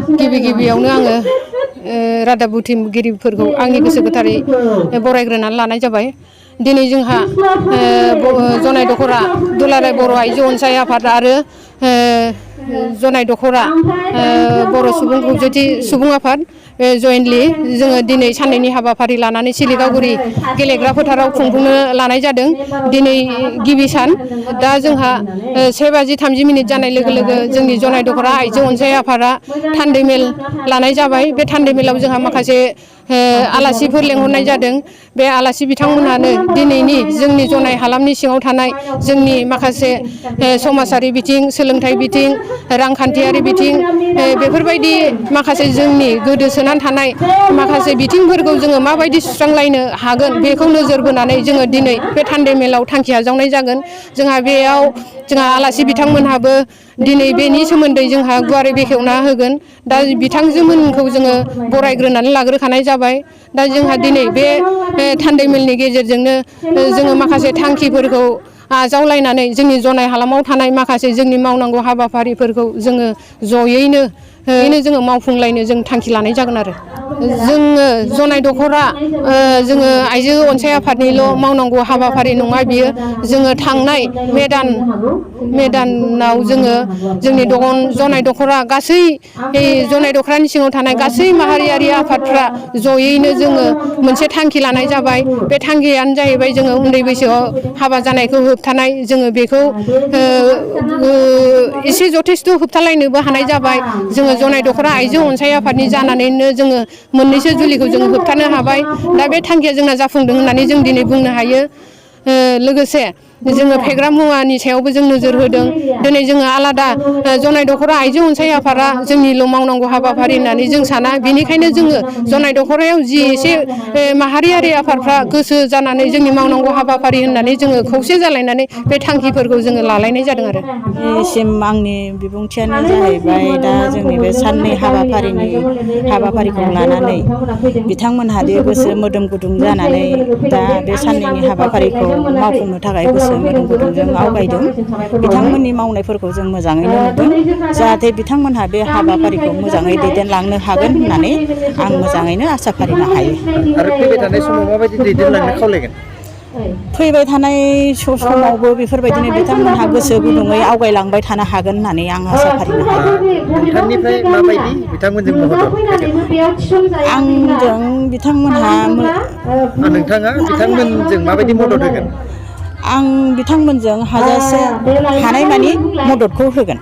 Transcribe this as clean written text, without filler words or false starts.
गिबियावनो आङो रादाब बुथुमगिरिफोरखौ आंनि गोसो गोथारै बरायग्रोनानै लानाय जाबाय। दिनै जोंहा जनाय दखरा दुलाराय बर' आइजो अनसाय आफाद आरो जनाय दखरा बर' सुबुं खौसेथि सुबुं आफाद जयेन्टलि जोङो दिनै साननैनि हाबाफारि लानानै सिलिगागुरि गेलेग्रा फोथाराव खुंफुंनो लानाय जादों। दिनै गिबि सान दा जोंहा 1:30 जानाय लोगो लोगो जोंनि जनाय दखरा आइजो अनसाय आफादा थान्दै मेल लानाय जाबाय। बे थान्दै मेलाव जोंहा माखासे आलासिफोर लेंहरनाय जादों। बे आलासि बिथांमोनहानो दिनैनि जोंनि जनाय हालामनि सिङाव थानाय जोंनि माखासे समाजारि बिथिं, सोलोंथाइ बिथिं, रांखान्थियारि बिथिं बेफोरबायदि माखासे जोंनि गोदोसोनानै थानाय माखासे बिथिंफोरखौ जोङो माबायदि सुस्रांलायनो हागोन बेखौ नोजोर बोनानै जोङो दिनै बे थान्दै मेलाव थांखि आजावनाय जागोन। जोंहा बेयाव आलासि बिथांमोनहाबो दिनै बेनि सोमोन्दै जोंहा गुवारै बेखेवना होगोन। दा बिथांजोमोनखौ जोङो बरायग्रोनानै लाग्रोखानाय जाबाय। दा जोंहा दिनै बे थान्दै मेलनि गेजेरजोंनो जोङो माखासे थांखिफोरखौ आजावलायनानै जोंनि जनाय हालामाव थानाय माखासे जोंनि मावनांगौ हाबाफारिफोरखौ जोङो जयैनो जोङो मावफुंलायनो जों थांखि लानाय जागोन आरो जोङो जनाय दखरा जोङो आइजो अनसाय आफादनिल' मावनांगौ हाबाफारि नङा बियो। जोङो थांनाय मेदानाव जोङो जोंनि जनाय दखरा गासै जनाय दखरानि सिङाव थानाय गासै माहारियारि आफादफ्रा जयैनो जोङो मोनसे थांखि लानाय जाबाय। बे थांखियानो जाहैबाय जोङो उन्दै बैसोआव हाबा जानायखौ होबथानाय। जोङो बेखौ एसे जथेस्थ' होबथालायनोबो हानाय जाबाय। जोङो जनाय दखरा आइजो अनसाय आफादनि जानानैनो जोङो मोननैसो जुलिखौ जोङो होबथानो हाबाय। दा बे थांखिया जोंना जाफुंदों होननानै जों दिनै बुंनो हायो। लोगोसे जोङो फेग्रा मुवानि सायावबो जों नोजोर होदों। दिनै जोङो आलादा जनाय दखरा आइजो अनसाय आफादा जोंनिल' मावनांगौ हाबाफारि होननानै जों साना। बेनिखायनो जोङो जनाय दखरायाव जि एसे माहारियारि आफादफ्रा गोसो जानानै जोंनि मावनांगौ हाबाफारि होननानै जोङो खौसे जालायनानै बे थांखिफोरखौ जोङो लालायनाय जादों आरो आंनि बिबुंथियानो जाहैबाय दा जोंनि बे साननै हाबाफारिखौ लानानै बिथांमोनहादि गोसो मोदोम गुदुं जानानै दा बे साननैनि हाबाफारिखौ मावफुंनो थाखाय गोसो मोदोम गुदुंजों आवगायदों। बिथांमोननि मावनायफोरखौ जों मोजाङैनो नुदों। जाहाथे बिथांमोनहा बे हाबाफारिखौ मोजाङै दैदेनलांनो हागोन होननानै आं मोजाङैनो आसा फारिनो हायो। आरो फैबाय थानाय समाव माबायदि दैदेनलांनो खावलायगोन? फैबाय थानाय समावबो बेफोरबायदिनो बिथांमोनहा गोसो गुदुङै आवगायलांबाय थानो हागोन होननानै आं आसा फारिनो हायो। नोंथांनिफ्राय माबायदि बिथांमोनजों मदद होगोन? आंजों बिथांमोनहा नोंथाङा बिथांमोनजों माबायदि मदद होगोन? आं बिथांमोनजों हाजासे हानायमानि मददखौ होगोन।